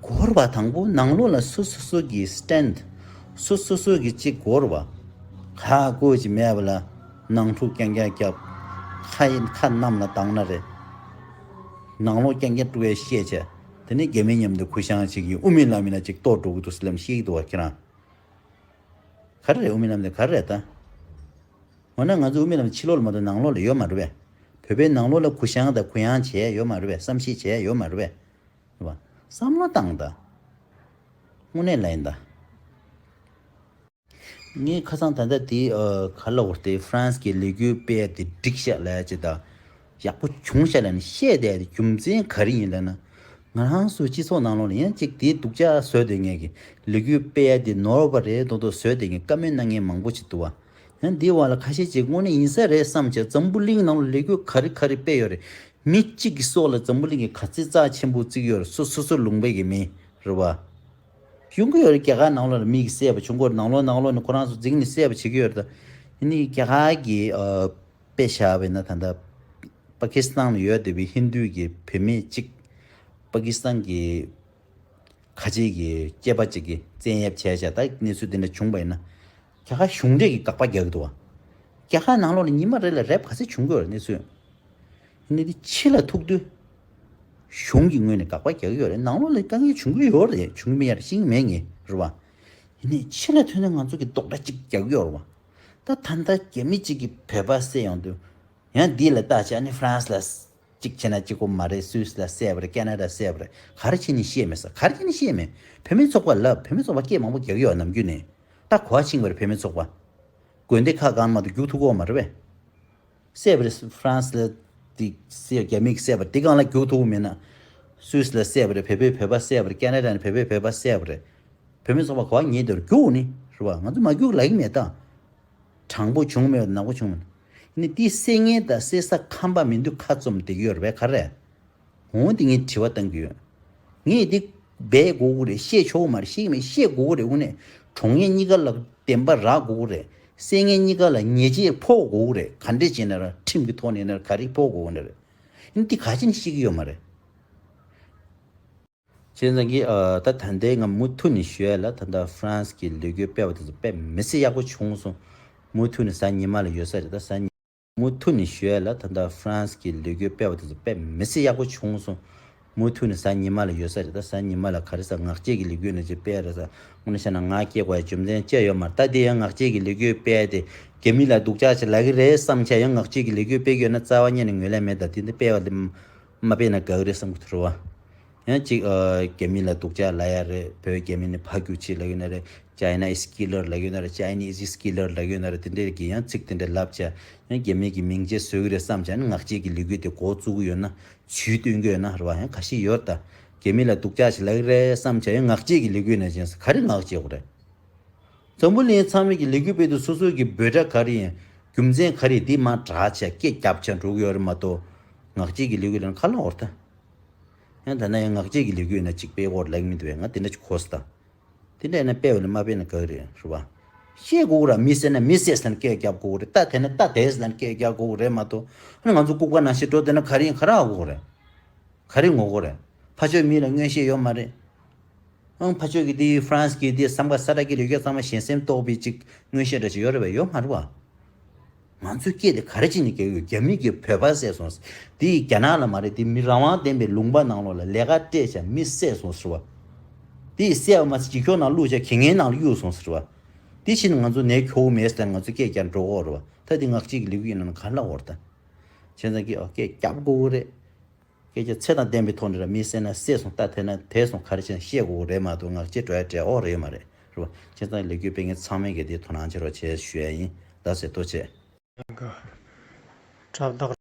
དགོས་པ་དང་པོ་ནང་ལོགས་ལ་སོ་སོ་སོ་གི་སི་ཊེན་དི། སོ་སོ་སོ་གི་གཅིག་དགོས་པ། ཁ་བཀོད་ཅིག་མེད་པ་ལ་ནང་འཁྲུག་རྐྱང་རྐྱང་བརྒྱབ། ཁ་ཡིན་ཁ་གནམ་ལ་བཏང་ན་རེད། ནང་ལོགས་རྐྱང་རྐྱང་དཀྲུག་ཡས་བཤད་བྱས། དེ་ནས་རྒྱ་མི་མཉམ་དུ་གུ་བཤངས་བྱེད་ཀྱི་དབུ་མའི་ལམ་ཡིན་ན་ཅིག་གཏོར་འགྲོ་གི་འདུག་ཟེར་ལབ་བཤད་ཀྱི་འདུག་བ། ཁྱེད་རང་། ག་རེ་རེད། དབུ་མའི་ལམ་དེ་ག་རེ་རེད་ད། འོ་ན་ང་ཚོ་དབུ་མའི་ལམ་ཕྱི་ལོགས་ལ་མ་གཏོགས་ནང་ལོགས་ལ་ཡོད་མ་རེད་པས། བོད་པའི་ནང་ལོགས་ལ་གུ་བཤངས་དང་གུ་ཡངས་བྱས་ཡོད་མ་རེད་པས། བསམ་ཤེས་བྱས་ཡོད་མ་རེད་པས། རེད་པ། བསམ་བློ་བཏང་ད། དངོས་གནས་ལ་ཡིན་ད། ངས་ཁ་སང་ད་ལྟ་དེ་ཨ་ག་ལ་འོར་དེ་ཧྥ་རན་སི་གི་ལས་འགུལ་སྤེལ་ཡ་དེ་འགྲིག་ཤག་ལབ་ཡ་ཅིག་དང་། ཡག་པོ་བྱུང་ཤག་ལབ་ནས་བཤད་བསྡད་ཡ་དེ་རྒྱུ་མཚན་ག་རེ་ཡིན་ལབ་ན། ང་རང་ཚོའི་སྤྱི་ཚོགས་ནང་ལོགས་ལ་ཡང་ཅིག་དེའི་སྡུག་ཅག་བཟོས་བསྡད་མཁན་གྱི། ལས་འགུལ་སྤེལ་ཡ་དེ་ནོར་བ་རེད་མདོག་མདོག་བཟོས་བསྡད་མཁན། བཀའ་མོལ་གནང་མཁན་མང་པོ་ཅིག་འདུག་བ། ཡང་འདིའི་བར་ལ་ཁ་ཤས་ཅིག་དངོས་གནས་ཡིན་ས་རེད་བསམ་བྱས། འཛམ་བུ་གླིང་ནང་ལ་ལས་འགུལ་ག་རེ་ག་རེ་སྤེལ་ཡོད་རེད། མི་གཅིག་གི་སྲོག་ལ་འཛམ་བུ་གླིང་གིས་ག་ཚད་རྩ་ཆེན་པོ་བརྩི་གི་ཡོད་རེད། སོ་སོ་སོ་ལུང་པའི་གི་མི་རེད་བ། ཡོང་གི་ཡོད་རེད། རྒྱ་གར་ནང་ལོགས་ལ་མི་གིས་བསད་པ་བྱུང་གི་ཡོད་རེད། ནང་ལོགས་ནང་ལོགས་ནས་ཁོ་རང་ཚོ་འཛིང་ནས་བསད་པ་བྱེད་ཀྱི་ཡོད་རེད། ད་ཡིན་ནའི་རྒྱ་གར་གྱི་ཨ་དཔེ་བཞག་པ་ཡིན་ན། ད་ལྟ་པ་ཀི་སི་ཐན་ལ་ཡོད་བསྡད་པའི་ཧིན་རྡུ་གི་བུད་མེད་ཅིག་པ་ཀི་སི་ཐན་གྱི་ཁ་ཆེ་གི་སྐྱེས་པ་ཅིག་གིས་བཙན་གཡེམ་བྱས་བྱས། ད་གནས་ཚུལ་འདི་འདྲ་བྱུང་བ་ཡིན་ན། རྒྱ་གར་གཞུང་འབྲེལ་གྱིས་དགག་པ་རྒྱག་གི་འདུག་བ། རྒྱ་གར་ནང་ལོགས་ལ་ཉི་མ་རེ་ལ་རེབ་ག་ཚོད་བྱུང་གི་ཡོད་རེད་གནས་ཚུལ། ཡིན་ནའི་དེ་ཕྱི་ལ་ཐུག་དུས་གཞུང་གི་ངོས་ནས་དགག་པ་རྒྱག་གི་ཡོད་རེད། ནང་ལོགས་ལ་དཀའ་ངལ་བྱུང་གི་ཡོད་རེད། བྱུང་གི་མེད་ཡ་རེད། ཤེས་ཀྱི་མེད་ངས་རེད་བ། ཡིན་ནའི་ཕྱི་ལ་ཐོན་ནས་ང་ཚོ་གི་རྡོག་སྒྲ་གཅིག་རྒྱག་གི་ཡོད་རེད་བ། ད་ད་ལྟ་རྒྱ་མི་གཅིག་གིས་བོད་པ་བསད་ཡོང་དུས། ཡང་འདི་ལ་བལྟ་བྱས་ནི་ཧྥ་རན་སི་ལ་གཅིག་བྱས་ན་གཅིག་པོ་མ་རེད། སུད་སི་ལ་བསད་པ་རེད། ཁེ་ན་ཌ་བསད་པ་རེད། ག་རེ་བྱས་ནས་བཤད་མེད་ཟེར། ག་རེ་བྱས་ནས་བཤད་མེད། བུད་མེད་ཚོགས་པ་ལབ། བུད་མེད་ཚོགས་པ་སྐད་མང་པོ་རྒྱག་ཡོད་ནམ་རྒྱུན་ནས། ད་གོ་བ་ཕྱིན་པ་རེད། བུད་མེད་ཚོགས་པ། དགོན་སྡེ་ཁག་གང་མ་གཏོགས་རྒྱུགས་ཐུབ་ཀྱི་ཡོད་མ་རེད་པས། བསད་པ་རེད། ཧྥ་རན་སི་ལ་དེ་བསད། རྒྱ་མི་གིས་བསད་པ་དེ་སྒང་ལ་རྒྱུགས་ཐུབ་ཀྱི་མེད་ན། སུད་སི་ལ་བསད་པ་རེད། བོད་པས་བོད་པ་བསད་པ་རེད། ཁེ་ན་ཌ་ནས་བོད་པས་བོད་པ་བསད་པ་རེད། བུད་མེད་ཚོགས་པ་གོ་བ་ཉིད་དུ་རྒྱུགས་ནི་རེད་བ། ང་ཚོ་མ་རྒྱུགས་ལབ་ཀྱི་མེད་ད། དྲང་པོ་བྱུང་མེད་པ་ནག་པོ་བྱུང་མེད། ནི་དེ་བསད་མཁན་དང་བསད་ས་ཁམས་པ་མི་འདུག་ཁ་བཙུམ་བསྡད་ཀྱི་ཡོད་རེད་པས། ག་རེ། འོ་དེ་ངས་དྲི་བ་བཏང་གི་ཡོད། ངས་དེ་སྦས་དགོས་ཀྱི་རེད། བཤད་ཆོག་གི་མ་རེད། ཤེས་ཀྱི་མེད། བཤད་དགོས་ཀྱི་རེད། དངོས་གནས་གྲོངས་མཁན་གཉིས་ཀ་ལ་བདེན་པ་རག་དགོས་ཀྱི་རེད། བསད་མཁན་གཉིས་ཀ་ལ་ཉེས་ཆད་ཕོག་དགོས་ཀྱི་རེད། ག་འདྲས་བྱས་ན་ར། ཁྲིམས་ཀྱི་ཐོག་ནས་ན་ར་ག་རེ་ཕོག་དགོས་ཀྱི་ན་རེད། ཨ་ནི་དེ་ག་ཅི་ནས་ཤེས་ཀྱི་ཡོད་མ་རེད། བྱས་ཙང་གི་ཨ་ད་ད་ལྟའི་ང་མུ་མཐུད་ནས་ཞུ་ཡ་ལ། ད་ལྟ་ཧྥ་རན་སི་གི་ལས་འགུལ་སྤེལ་བ་དེ་ཚོ་དཔེ་མི་སྲིད་ཡག་པོ་བྱུང་སོང་། མུ་མཐུད་ནས་གཟའ་ཉི་མ་ལ་ཡོད་ས་རེད། ད་གཟའ་ཉི་མུ་མཐུད་ནས་ཞུ་ཡ་ལ། ད་ལྟ་ཧྥ་རན་སི་གི་ལས་འགུལ་སྤེལ་བ་དེ་ཚོ་དཔེ་མི་སྲིད་ཡག་པོ་བྱུང་སོང་། མུ་མཐུད་ནས་གཟའ་ཉི་མ་ལ་ཡོད་ས་རེད། ད་གཟའ་ཉི་མ་ལ་ག་རེ་ཟེར། ངག་བཅད་ཀྱི་ལས་འགུལ་ནང་ཅིག་སྤེལ་རེད་ཟེར། དངོས་གནས་བཤད་ན་ང་སྐྱེ་དགོས་ཡ་རྒྱུ་མཚན་ཅི་ཡོད་མ་རེད། ད་དེ་ཡང་ངག་བཅད་ཀྱི་ལས་འགུལ་སྤེལ་ཏེ་རྒྱ་མི་ལ་སྡུག་ཅག་ཅིག་ལབ་ཀྱི་རེད་བསམ་བྱས་ཡང་ངག་བཅད་ཀྱི་ལས་འགུལ་སྤེལ་གྱི་ཡོད་ན་རྩ་བ་ཉིད་ནས་ངོས་ལེན་མེད། ད་དེ་འདི་སྤེལ་བ་ལས་མ་སྤེལ་ན་དགའ་གི་རེད་བསམ་གྱི་འདུག་རེད་བ། ཡང་ཅིག་ཨ་རྒྱ་མི་ལ་སྡུག་ཅག་ལབ་ཡ་རེད། བོད་རྒྱ་མི་ནི་ཕ་རྒྱུག་ཆེ་ལབ་ཡོད་ན་རེད། China is killer ལབ་ཡོད་ན་རེད། Chinese is killer ལབ་ཡོད་ན་རེད། དེ་འདྲའི་གི་ཡང་ཚིག་དེ་འདྲ་ལབ་བྱས་ཡང་རྒྱ་མི་གི་མིང་ཆེན་བཟོ་གི་རེད་བསམ་བྱས་ནས་ངག་བཅད་ཀྱི་ལས་འགུལ་དེ་འགོ་བཙུགས་གི་ཡོད་ན། ཇུས་བཏོན་གི་ཡོད་ན་རེད་བ། ཡང་ཁ་ཤས་ཡོད་ད། རྒྱ་མི་ལ་སྡུག་ཅག་ཞིག་ལབ་ཀྱི་རེད་བསམ་བྱས་ཡང་ངག་བཅད་ཀྱི་ལས་འགུལ་ནང་བཞིན་ག་རེ་ངག་བཅད་དགོས་རེད། འཛམ་བུ་གླིང་ཚང་མས་ཀྱི་ལས་འགུལ་སྤེལ་དུས་སོ་སོའི་གི་འབོད་སྒྲ་ག་རེ་ཡིན། རྒྱུ་མཚན་ག་རེ་ཡིན། དེ་མར་བསྒྲགས་བྱས་སྐད་རྒྱབ་བྱས་འགྲོ་གི་ཡོད་རེད་མ་གཏོགས། ངག་བཅད་ཀྱི་ལས་འགུལ་ལ་ཁ་ལོག་རེད་ད། ཡང་ད་ནས་ཡང་ངག་བཅད་ཀྱི་ལས་འགུལ་ཡིན་ན་གཅིག་སྤེལ་དགོས་ལབ་མི་འདུག་བས། ང་དེ་འདྲ་ཅིག་གོ་སོང་ད། དེ་འདྲ་ཡིན་ན་སྤེལ་བ་ལས་མ་སྤེལ་ན་དགའ་གི་རེད་རེད་བ། བཤད་དགོས་ར། མི་བསད་ན་མི་བསད་ཟེར་ནས་སྐད་རྒྱབ་དགོས་རེད། རྟ་དེད་ན་རྟ་དེད་ཟེར་ནས་སྐད་རྒྱབ་དགོས་རེད་མ་གཏོགས། ཨ་ནི་ང་ཚོ་ལྐུགས་པ་ནང་བཞིན་འགྲོ་བསྡད་ན་ག་རེ་ཡིན། ག་རེ་ཧ་གོ་གི་རེད། ག་རེ་ངོ་གོ་རེད། ཕར་ཕྱོགས་མི་ལ་མངོན་ཤེས་ཡོད་མ་རེད། ཨང་ཕར་ཕྱོགས་ཀྱི་དེ་ཧྥ་རན་སི་གི་དེ་བསམ་ཁ་ས་ཏྲ་གི་ལས་འགུལ་ཚང་མ་ཞན་སེམས་རྟོགས་པའི་ཅིག་མངོན་ཤེས་འདྲ་ཞིག་ཡོད་རེད་པས། ཡོད་མ་རེད་བ། ང་ཚོའི་སྐད་དེ་ག་རེ་བྱས་ནས་སྐྱོན་ཡོད། རྒྱ་མི་གིས་བོད་པ་བསད་སོང་། དེ་རྒྱ་ནག་ལ་མ་རེད། དེ་མི་རང་དབང་ལྡན་པའི་ལུང་པ་ནང་ལོགས་ལ་ལས་ཀ་སྤྲད་བྱས་མི་བསད་སོང་ཟེར་བ། དེ་བསད་པ་མ་ཟད་འགྱིག་ཤོག་ནང་བླུགས་བྱས་གད་སྙིགས་ནང་ལ་གཡུགས་སོང་ཟེར་བ། དེ་བྱས་ནས་ང་ཚོ་ནད་ཁྱོག་མེད་ཟེར་ནས་ང་ཚོ་སྐད་རྒྱག་འགྲོ་གི་ཡོད་རེད་བ། ད་དེ་ངག་བཅད་ཀྱི་ལས་འགུལ་ཡིན་ན་ག་རེ་ལབ་དགོས་རེད་ད། བྱས་ཙང་གི་ཨོ་སྐད་རྒྱབ་དགོས་ཀྱི་རེད། སྐད་ཆ་ཚད་དང་ལྡན་པའི་ཐོག་ནས་ར། མི་བསད་ན་བསད་སོང་། རྟ་དེད་ན་དེད་སོང་། ག་རེ་བྱས་ན་བཤད་དགོས་རེད་མ་གཏོགས་ངག་བཅད་འགྲོ་ཡ་འདྲ་ཨོ་རེད་མ་རེད་རེད་བ། བྱས་ཙང་ལས་འགུལ་སྤེལ་མཁན་ཚང་མས་གི་དེ་དོ་སྣང་བྱེད་རོགས་བྱས་ཞུ་ཡ་ཡིན། ལགས་སེ། ཐུགས་རྗེ་ཆེ།